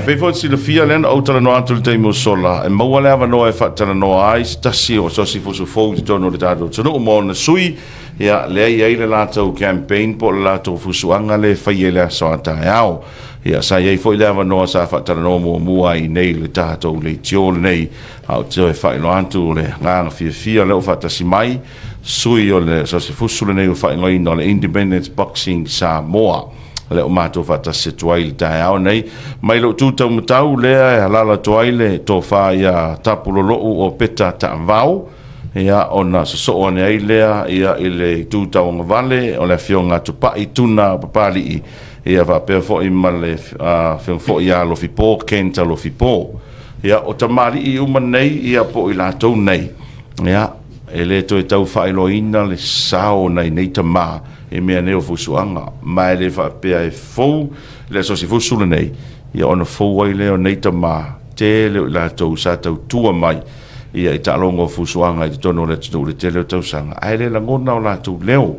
Ia, e pei foi ona silafia lea na ou talanoa atu i le taimi ua sola, e maua le avanoa e faatalanoa ai se tasi o Asosi Fusu fou i totonu o le tatou atunuu ma ona sui, ia, lea e i ai le latou campaign po o le latou fusuaga lea e faia i le aso a taeao. Ia, sa i ai foi le avanoa sa faatalanoa muamua ai i inei i le tatou leitio lenei, a ou te toe faailoa atu le agaga fiafia o lea ua faatasi mai sui o le Asosi Fusu lenei ua faaigoaina o le Independence Boxing Samoa. O lea ua matou faatasi atu ai i le taeao nei. Mai lou tu taumatau lea e alaala atu ai le tofa ia Tapulolou o Peta Taavao, ia ona sosoo ane ai lea ia i le itu tauagavale o le afioga Tupai Tuna Papalii, ia faapea foi ma le afioga foi ia Alofipo Ken Alofipo. Ia o tamalii uma nei ia po o i latou nei, ia e le toe tau faailoaina le sao o nai nei tama i mea nei o fusuaga, ma e le faapea e fou le Asosi Fusu lenei, ia ona fou ai lea o nei tama, tele o i latou sa tautua mai ia i taaloga o fusuaga i totonu o le atunuu i le tele o tausaga, ae le lagona o latou leo.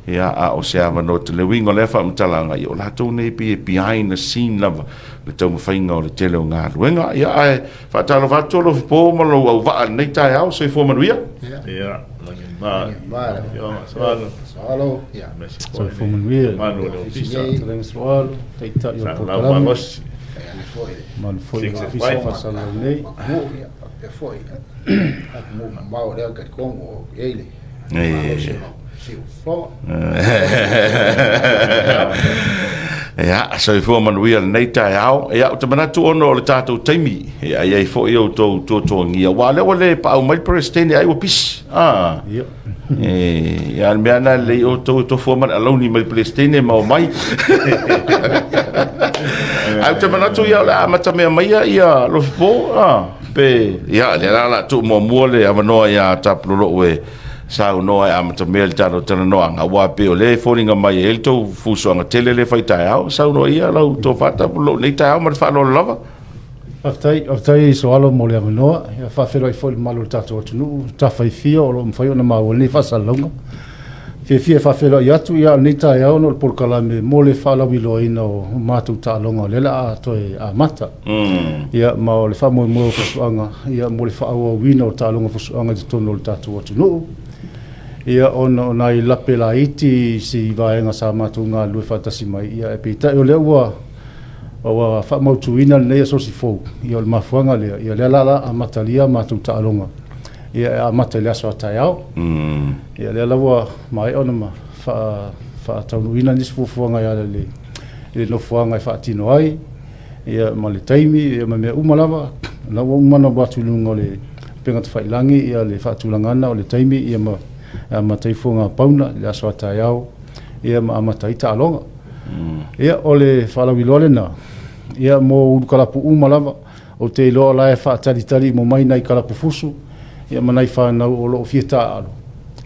Ia, a o se avanoa tele. Le uiga o lea faamatalaga, ia o latou nei pei e behind the scene lava le taumafaiga o le tele o galuega. Ia, ae faatalofa atu Alofipo ma lou auvaa i lenei taeao. Soifua manuia. Ia, lagi ma. Afioga Soalo. Soalo, ia. Soifua manuia. Malu o le ofisa. Fetalaiga Soalo, taitai o le polokalame. Malu foi o le ofisa o faasalalau nei. Ia, faapea foi. Atunuu mamao lea talitonu o i ai le malosi o siufofoga. Ia, soifua manuia lenei taeao. Ia, ou te manatu ona o le tatou taimi, ia, i ai foi outou tuatuagia, aua o lea ua le paau mai le Peresetene ai ua pisi. Ah. Ia. E, ia, le mea lena lelei outou e tofu ma le alauni mai le Peresetene ma omai. Ae ou te manatu ia o le a amatamea maia ia Lofipo, ah, pe, ia, lea la o le a tuu muamua le avanoa ia Tapulolou e saunoa e amatamea le tatou talanoaga, aua pei o lea e foliga mai e i ai le tou fusuaga tele lea e fai taeao. Saunoa ia lau tofa Tapulolou i lenei taeao ma le faaaloalo lava. Faafetai, faafetai Soalo mo le avanoa. Ia faafeiloai foi i le mamalu o le tatou atunuu, tafa e fia o lo o mafai ona maua lenei faasalalauga. Fiafia e faafeiloai atu ia lenei taeao ona o le polokalame mo le faalauiloaina o matou taaloga o lea o le a toe amata. Ia ma o le faamoemoe o fuafuaga ia mo le faaauauina o taaloga fuafuaga i totonu o le tatou atunuu. Ia ona o nai lape laiti i si vaega sa matou galulue faatasi mai, ia ae peitai o lea ua ua faamautuina lenei asosi fou, ia o le mafuaaga lea, ia lea la la amatalia matou taaloga, ia e amata i le aso a taeao. Ia lea la ua maea ona faataunuuina nisi fuafuaga e ala i le nofoaga e faatino ai, ia ma le taimi ia ma mea uma lava. O la ua uma ona alu atu i luga o le upega tafailagi ia le faatulagaga o le taimi ia ma e amata ai fuaga pauna i le aso a taeao ia ma amata ai taaloga. Ia o le faalauiloa lena ia mo ulu kalapu uma lava. Ou te iloa o la e faatalitali uma mai nai kalapu fusu ia ma nai fanau o lo o fia taaalo.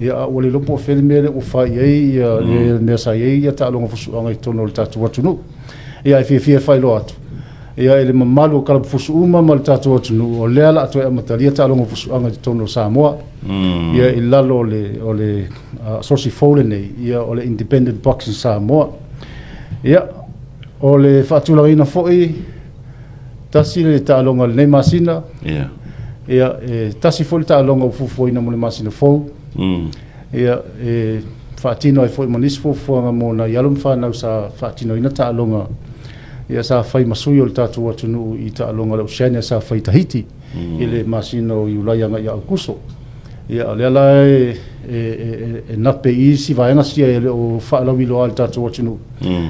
Ia a ua le iloa po o fea le mea lea ua fai i ai ia le mea sa i ai ia taaloga fusuaga i totonu o le tatou atunuu. Ia ae fiafia e faailoa atu ia i le mamalu o kalapu fusu uma ma le tatou atunuu, o lea o le a toe amatalia taaloga fusuaga i totonu o Samoa. Ia i lalo o le asosi fou lenei, ia o le Independent Boxing Samoa. Ia o le faatulagaina foi, tasi le taaloga o lenei masina. Ia, e tasi foi le taaloga ua fuafuaina mo le masina fou. Ia, e faatino ai foi ma nisi fuafuaga mo nai alo ma fanau sa faatinoina taaloga, ia sa fai ma sui o le tatou atunuu i taaloga o le Oceania sa fai i Tahiti i le masina o Iulai agai ia Aukuso. Ia, o lea la e nape i isi vaega sia e le o faalauiloa i le tatou atunuu.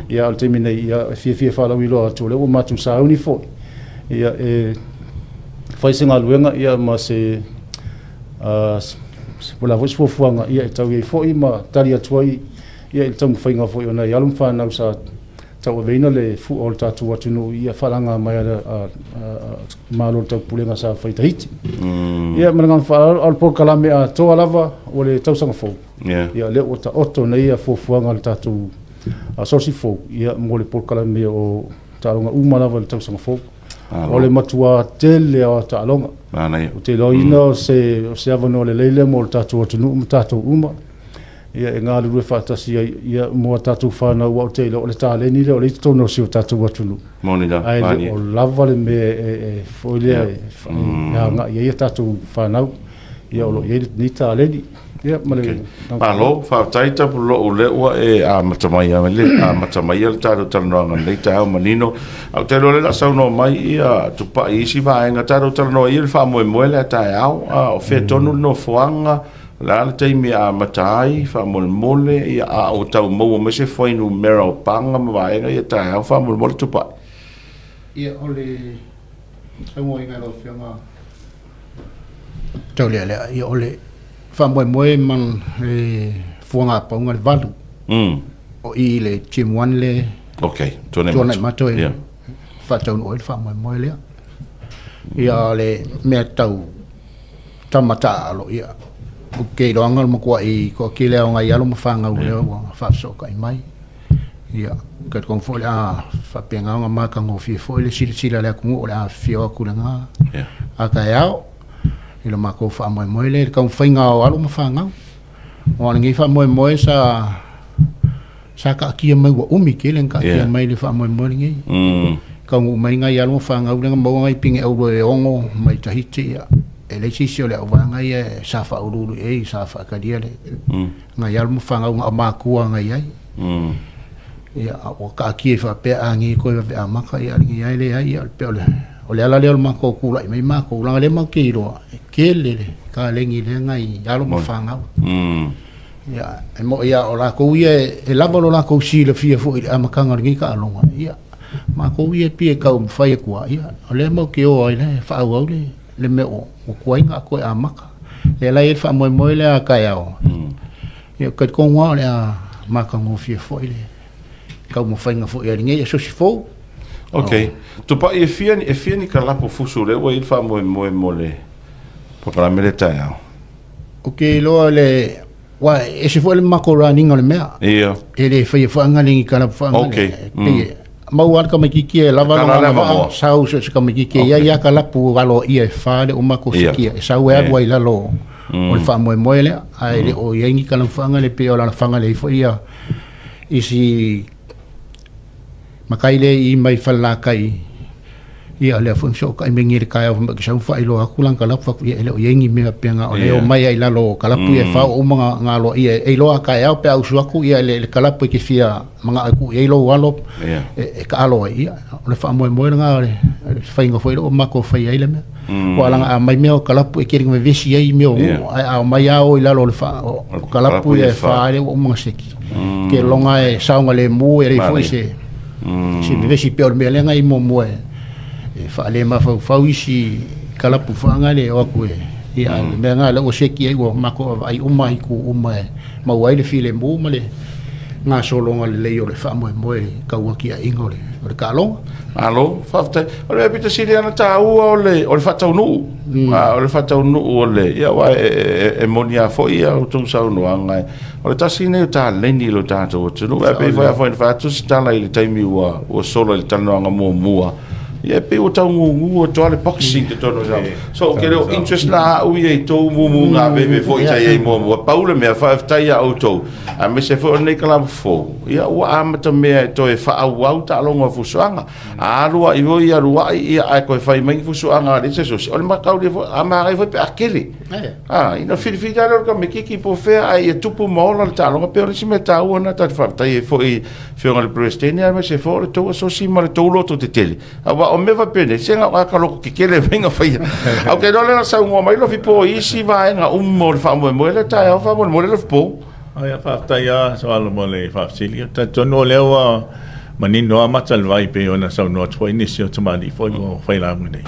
Ia, a o le taimi nei, ia, e fiafia e faalauiloa atu, o lea ua matou sauni foi, ia, e fai se galuega, ia, ma se po o le a foi se fuafuaga, ia, e tau i ai foi ma tali atu ai, ia, i le taumafaiga foi o nai alo ma fanau sa tauaveina le fua o le tatou atunuu i faalaga mai a le Malo o le Taupulega sa fai i Tahiti. Ia, ma le agaga faaaloalo, a o le polokalame atoa lava o le tausaga fou. Ia, lea ua taoto nei ia fuafuaga a le tatou asosi fou, ia, mo le polokalame o taaloga uma lava i le tausaga fou. O le matua tele o taaloga. Ou te iloaina o se avanoa lelei lea mo le tatou atunuu ma tatou uma. Ia, e galulue faatasi ai, ia, mo a tatou fanau, aua ou te iloa o le taleni lea o lea i totonu o si o tatou atunuu. Moni la, Ae le o lava le mea e, e foi lea e, e agai ai a tatou fanau. Ia, o lo o i ai lenei taleni. Ia, ma le... Okay. Malo, faafetai Tapulou o lea ua e amata mai le amata mai le tatou talanoaga i lenei taeao manino. Ae ou te iloa o lea o le a saunoa mai ia Tupai i isi vaega tatou talanoa i le faamoemoe lea taeao, a o fea tonu le nofoaga, O le a le taimi e amata ai, faamolemole, ia, a o tau maua mai se fuainumera o paga ma vaega ia taeao, faamolemole Tupai. Ia, o le saunoaina e lau Afioga Taulealea, ia o le faamoemoe ma le fuaga apauga le 8. O i le Gym 1 le okay, Tuanaimato e faataunuu ai le faamoemoe lea. Ia, o le mea tau tama taaalo, ia, ou te iloaga o le matuai toatele lava o nai alo ma fanau lea ua faafesootai mai. Ia, talitonu foi o le a faapena ona matagofie foi le silasila a le atunuu o le a afifio atu i lena a taeao i lo matou faamoemoe lea i le taumafaiga o alo ma fanau. Aua o lenei faamoemoe sa sa taatia mai ua umi tele na taatia mai le faamoemoe lenei. Taunuu mai nai alo ma fanau lea na maua nai pine auro e 6 mai Tahiti, ia, e leai se isi o le auvaega ia sa faauluulu i ai, sa faatalia le nai alo ma fanau na o matua na i ai. Ia, a ua taatia i faapea a nei toe vave amata, ia, lenei lava e leai, ia, pei o le, o le ala lea o le matou tulai mai matou, leaga o lea matou te iloa, e tele le kaleni lea nai alo ma fanau. Ia, e moi lava o latou ia e lava lo latou silafia foi i le amataga o lenei taaloga, ia, matou ia e pei e taumafai atu lava, ia, o lea matou te o ai e faaauau le, le mea ua tuai ona toe amata. Lea la e i ai le faamoemoe lea a taeao, ia, ou te talitonu lava o le a matagofie foi le taumafaiga foi a lenei asosi fou. Ok. Tupai, e fia, e fia ni kalapu fusu lea ua i ai le faamoemoe mo le polokalame lea taeao? Ou te iloa le aua e ese foi le matou running o le mea. Ia. E le faia foi aga le ni kalapu faagale. Okay. Pei e maua lava le tamaitiiti e lava Kala lona le agavaa, avanoa. sau so o se tamaitiiti e i ai lava kalapu aloaia e fa le o matou sikia e sau e alu ai i lalo o le faamoemoe lea, ae le o i ai ni kalapu faagale pei o alaalafaga lea e i ai foi ia isi matai lea i mai Falelatai. Ia, lea foi na fesootai mai nei i le taeao fai mai ou te sau ma faailoa atu lana kalapu, fai atu, ia e le o i ai ni mea pea na o lea e omai ai i lalo o kalapu ia e fa ua uma ona aloaia e iloa a taeao pe a usu atu ia le kalapu e te fia manao e tuu i ai lou alo e taalo ai. Ia, o le faamoemoe lena o le faiga foi lea ua matou faia ai le mea. Aua leaga a aumai mea o kalapu e tele ina vevesi ai mea o nuu, ae a omai lava o i lalo o le o kalapu ia e fa lea ua uma ona seki. Ke loga e saogalemu e leai foi se se vevesi pei o le mea lea na i muamua e faalemafaufau isi kalapu faagale e o atu e ia le mea lena lea ua seki ai ua matou vaavaai uma i itu uma e maua ai le filemu ma le gasologa lelei o le faamoemoe i le tauatiaeina o le taaloga. Malo, faafetai. O le mea pito sili ona taua o le, o le faataunuu. O le faataunuu o le, ia, aua e moni lava foi a outou saunoaga. O le tasi lenei o taleni i lo tatou atunuu. Ae pei foi a foi na fai atu se tala i le taimi ua, ua sola i le talanoaga muamua, ia e pei ua tau gugu atu lava le boxing i totonu o Samoa. So ou te le o interest la au ia i tou mumu veve foi sa i ai muamua. Pau le mea, faafetai ia outou, aemaise foi o lenei kalapu fou, ia ua amata mea e toe faaauau taaloga o fusuaga. A alu ai foi, alu ai, ia ae toe fai mai ni fusuaga a le isi asosi. O le mataulia foi, a manaia foi pe a tele. A, ina filifili lava lea o le tamaitiiti po o fea, ae ia tupu ma ola le taaloga. Pei o le isi mea taua lena ta te faafetai ai foi i le Afioga i le Peresetene aemaise foi o le tou asosi ma le tou loto tetele. Aua o mea faapenei, se na o tagata loto tetele e mafai ona faia. Ae ou te iloa lea na saunoa mai Lofipo i isi vaega uma o le faamoemoe lea taeao faamolemole Lofipo. Ia, faafetai lava Soalo mo le faafesili. Ou te talitonu o lea ua manino lava mata o le vai pei ona saunoa atu foi nisi o tamalii foi ua fai lauga nei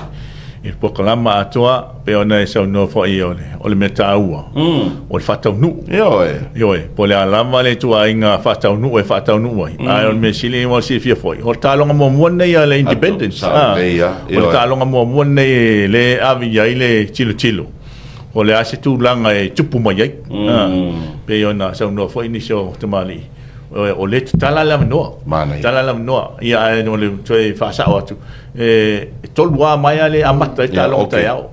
i le polokalama atoa pei ona e saunoa foi o le mea taua o le faataunuu. Ioe. Ioe, po o le a lava le ituaiga faataunuu e faataunuu ai, ae o le mea sili mo le silafia foi, o le taaloga muamua lenei a le Independence. O le taaloga muamua lenei lea e ave i ai le tilotilo. O le a se tulaga e tupu mai ai. Pei ona saunoa foi nisi o tamalii, o lea e tatala le avanoa. Manaia. Tatala le avanoa. Ia, ae o le toe faasao atu, e 3 lava maea lea e amata ai taaloga taeao.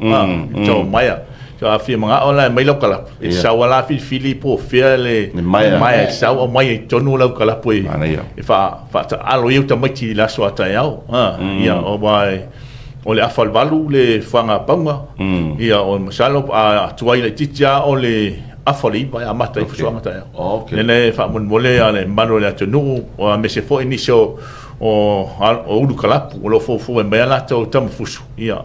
Tau maea. A fia manao la e aumai lau kalapu, e sau lava la filifili po o fea le maea e sau aumai ai i totonu lau kalapu e faataalo ai au tamaiti i le aso a taeao. Ia, aua o le afa o le 8 le fuaga pauga, ia masalo a tuai laitiiti lava o le afa o le 9 e amata ai fusuaga taeao. O le mea lea e faamolemole le mamalu o le atunuu, aemaise foi nisi o ulu kalapu o lo o foufou mai ai a latou tamafusu, ia,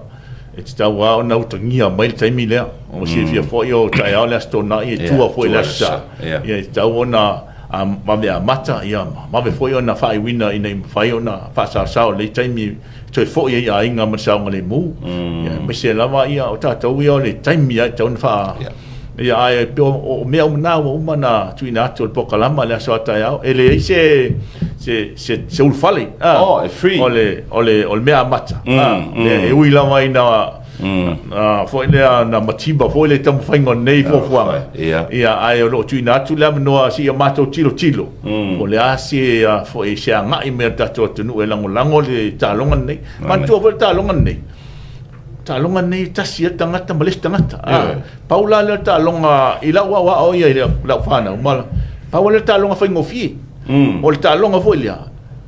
e tatau lava ona utagia mai le taimi lea. Ua silafia foi o taeao le Aso Toonai e tua foi i le Aso Sa, ia e tatau ona vave amata, ia vave foi ona faaiuina ina ia mafai ona faasaosao i lenei taimi e toe foi ai i aiga ma le saogalemu. Ia aemaise lava ia o tatou ia o le taimi lava e tatau ona faa... Ia ae pei o mea uma na ua uma ona tuuina atu o le polokalama i le aso a taeao. E leai se se se se ulufale. Oh, e free. O le o le o le mea amata. E ui lava ina foi lea na mativa foi le taumafaiga o lenei fuafuaga. Ia ae o lo o tuuina atu le avanoa se i matou tilotilo po o le a se foi se agai mai a le tatou atunuu e lagolago le taaloga lenei. Manatua foi le taaloga lenei. Taaloga lenei e tasi lava le tagata ma le isi tagata. Pau la lea o le taaloga i lau aoao ia i lau fanau, ma pau lea o le taaloga faigofie. O le taaloga foi lea,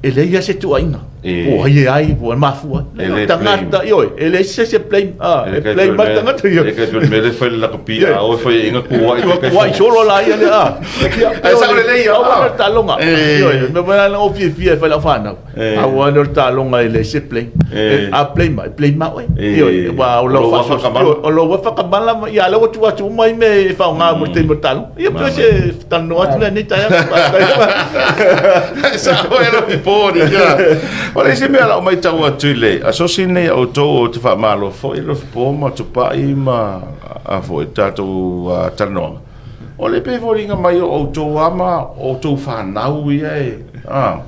e leai lava se tuuaiga. Po o ai e ai, po o mafua. E le tagata, ioe, e leai se isi e blame, e blame mai le tagata ia. E kai mele fai le lakapi a o fai inga kuai. Kuai solo la ia lea. Ai sa le lei ia. Au le taaloga. Ioe, me mea na fiafia e fai lau fanau. Aua lea o le taaloga e leai se blame. A blame mai, blame ma oe. Ioe, aua o lau o lou whakamala, ia lea ua tuu atu uma ai mea e faaaoga mo le taimi o le taaloga. Ia pei o se talanoa atu lea i lenei taeao. Sao e lo piponi ia. O le isi mea lau matau atu i le asosi lenei a outou ou te faamalo foi i Lofipo ma Tupai ma a foi tatou talanoaga. O le pei e foliga mai o outou lava ma outou fanau ia e, a,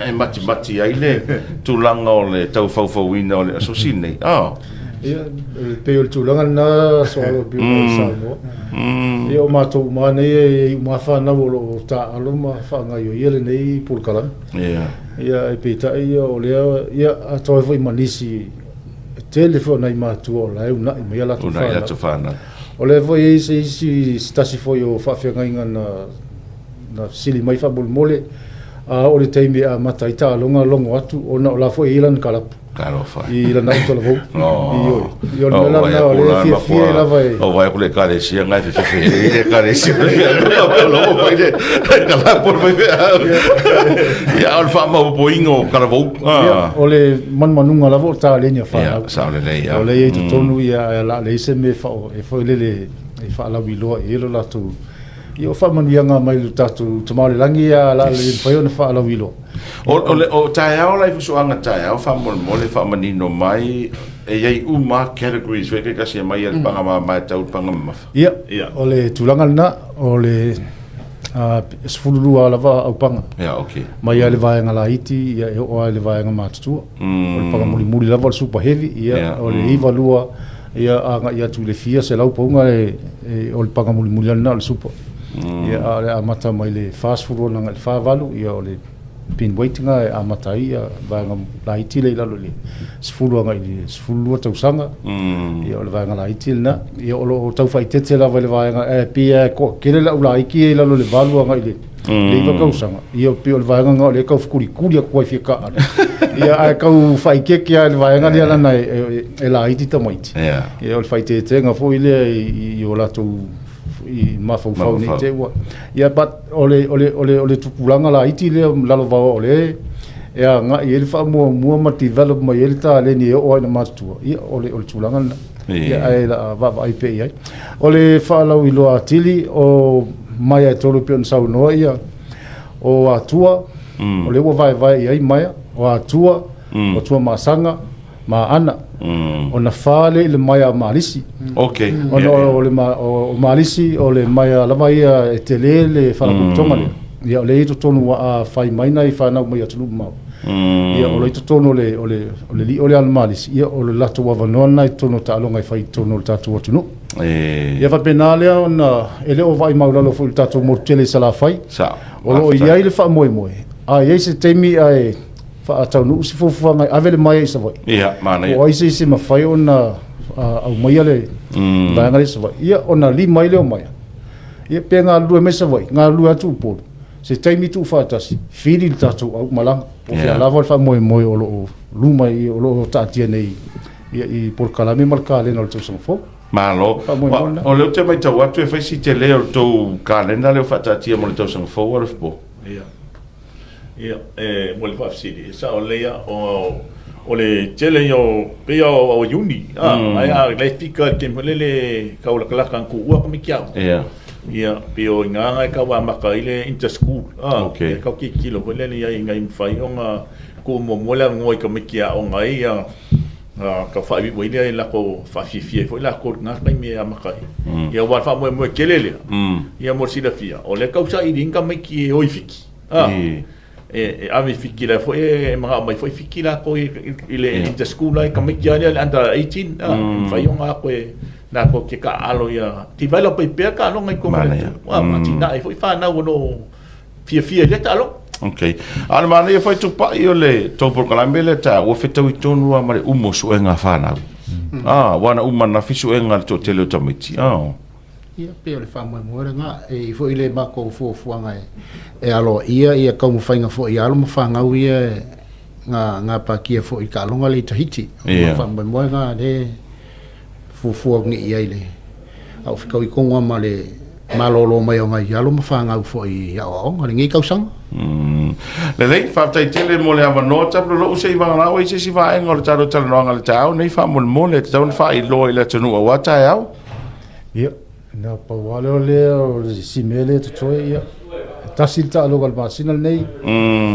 e matimati ai le tulaga o le tau faufauina o le asosi lenei. A. Ia, e pei o le tulaga lena Soalo e pei ona saunoa. Ia, o matou uma nei e i ai uma lava fanau o lo o taaalo ma faagaoioia lenei polokalame. Ia. Ia, ae peitai ia o lea, ia, atoa ai foi ma nisi e tele foi o nai matua o la e uunai mai a latou fanau. Uunai a latou fanau. O lea foi e i ai se isi, se tasi foi o faafeagaiga na, na fesili mai faamolemole, a oo i le taimi e amata ai taaloga logo atu ona o la foi e i ai lana kalapu. Talofa. I lana utalavou. Ioe. Ia o le mea la lena o lea e fiafia ai lava e. O vai aku le ekalesia ngai fefefe e le ekalesia o lo fai le kalapu o fai Ia o le faamaopoopoina o talavou. Ia o le manumanuga lava o taleni a fanau. Ia sao lelei ia. O lea e i ai i totonu ia ae o le a leai se mea e foi lele e faalauiloa i ai lo latou. Ia o faamanuiaga mai lo tatou Tama o le Lagi ia o le a le mafai ona faalauiloa. O taeao la i fusuaga taeao faamolemole faamanino mai e i ai uma categories foi taitasi e aumai le paga mama e tau i le paga mamafa. Ia, o le tulaga lena, o le 12 lava aupaga. Ia, okay. Mai lava i le vaega laiti ia e oo lava i le vaega matutua. O le paga mulimuli lava o le super heavy, ia, o le 92 ia agai atu i le fia selau pauga o le paga mulimuli lava lena o le super. Ia, a o le amata mai le 40 agai i le 48, ia o le pin weight lena e amata ai ia vaega laiti lea i lalo i le 10 agai i le 12 tausaga. Ia o le vaega laiti lena. Ia o lo o tau faaeteete lava i le vaega, ae pei lava e toatele le au laiti ia i lalo i le 8 agai i le 9 tausaga. Ia pei o le vaega lena o lea e tau fetulikuli atu ai fia taaalo. Ia ae tau faaeteete lava i le vaega lea leaga e laiti tamaiti. Ia o le faaeteetega foi lea i o latou i mafaufau nei te ua. Ia but o le o le o le o le tupulaga laiti lea lalovaoa o lea e agai i ai le faamuamua ma develop mai ai le taleni e oo lava ina matutua, ia o le o le tulaga lena. Ia ae o le a vaavaai pea i ai. O le faalauiloa atili o maea e tolu e pei ona saunoa ia o Atua, o lea ua vaevae i ai maea, o Atua, o Tuamasaga, ma Aana. Ona fa lea i le maea a Malisi. Okay. Ona o le o Malisi o le maea lava ia e tele le faalapotopotoga lea. Ia o lea e i totonu aua a fai mai nai fanau mai atunuu mamao. Ia o lo o i totonu o le o le o le lio lea a le Malisi, ia o le latou avanoa lena i totonu o taaloga e fai i totonu o le tatou atunuu. Ia faapena lea ona e le o vaai maulalo foi i le tatou motu tele i Salafai. Sao. O lo o i ai le faamoemoe, a i ai se taimi ae. faataunuu se fuafuaga e ave le maea i Savaii. Ia, manaia. Po o ai se isi e mafai ona aumaia le vaega lea i Savaii, ia ona lima ai lea o maea. Ia pe galulue mai Savaii, galulue atu Upolu, se taimi tuufaatasi, fili le tatou aumalaga. Po o fea lava le faamoemoe o lo o luma o lo o taatia nei i polokalame ma le kalena o le tausaga fou. Malo. O lea ou te matau atu e fai si tele o le tou kalena lea ua faataatia mo le tausaga fou Alofipo. Ia. Ia, e mo le faafesili, e sao lelei lava, o, o le tele ia o, pei lava o, o Iuni, a, ae a la e fika i le taimi foi lele tau latalata ina tuua tamaiti aoga. Ia. Ia, pei o i ina na e tau amata ai le inter-school, a, Okay. e tau tilotilo foi lele i ai ina ia mafai ona tuu muamua le avanoa i tamaiti e aoga ai, ia, tau faaiuiu ai lea i latou faafiafia ai foi latou i lena taimi e amata ai. Ia aua o le faamoemoe tele lea, ia mo le silafia, o lea e tausaili ni tamaiti e o i Fiti, a, e ave i Fiti, la foi e manao mai foi Fiti latou i le inter-school ai tamaiti lava lea le under 18, a, e mafai ona o atu e latou te taaalo ia, develop ai pea taaloga i totonu o le atunuu, a, ma atinae ai foi fanau o lo o fiafia i lea taaloga. Ok. A o le manaia foi Tupai o le tou polokalame lea taua ua fetaui tonu lava ma le uma o suega a fanau. Ah, aua na uma ananafi suega a le toatele o tamaiti. Ah. Ia, pei o le faamoemoe lena. E i ai foi le matou fuafuaga e aloaia ia taumafaiga foi a alo ma fanau ia na gapatia foi i le taaloga lea i Tahiti. O le faamoemoe lena lea e fuafua atu nei i ai le a o fetaui tonu lava ma le malolo mai o nai alo ma fanau foi i aoaoga lenei tausaga. Lelei, faafetai tele mo le avanoa. Tapulolou se i vagana ai se isi vaega o le tatou talanoaga i le taeao nei faamolemole, e tatau ona faailoa i le atunuu aua taeao. Ia, na pau lava lea o lea o le isi mea lea e totoe, ia, e tasi le taaloga i le masina lenei,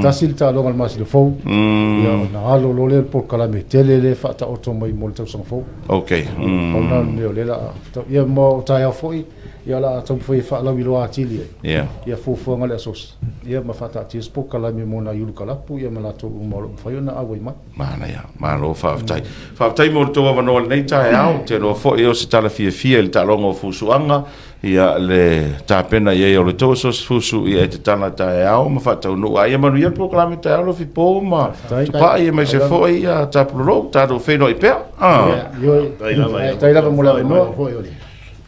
tasi le taaloga i le masina fou, ia, ona alo loa lea o le polokalame tele lea e faataoto mai mo le tausaga fou. Okay. Pau lena o le mea o lea o le a tau, ia ma o taeao foi, ia o le a taumafai e faalauiloa atili ai, ia fuafuaga a le Asosi, ia ma faataatia se polokalame mo nai ulu kalapu, ia ma latou uma o lo o mafai ona auai mai. Manaia, malo faafetai. Faafetai mo le tou avanoa i lenei taeao. Ou te iloa foi o se tala fiafia i le taaloga o fusuaga, ia le tapena i ai o le tou Asosi Fusu, ia e tatala taeao ma faataunuu. A ia manuia le polokalame taeao Lofipo ma Tupai aemaise foi ia Tapulolou, tatou feiloai pea. Ah. Faafetai lava mo le avanoa.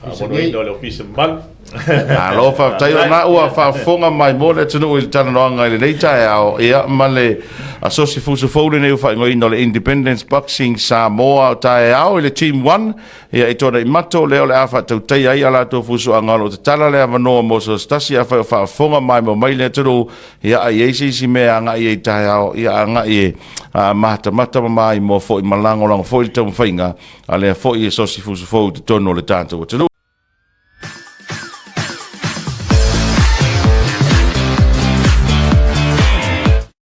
Faamaloina o le Ofisa mamalu. Malo faafetai o lena ua faafofoga mai mo le atunuu i le talanoaga i lenei taeao ia ma le asosi fusu fou lenei ua faaigoaina o le Independence Boxing Samoa o taeao i le Team 1 ia i Tuanaimato lea o le a faatautaia ai a latou fusuaga o lo o tatala le avanoa mo so o se tasi afai o faafofoga maimoa mai le atunuu ia a i ai se isi mea e agai ai taeao ia agai e matamata ma maimoa foi ma lagolago foi le taumafaiga a lea foi asosi fusu fou i totonu o le tatou atunuu.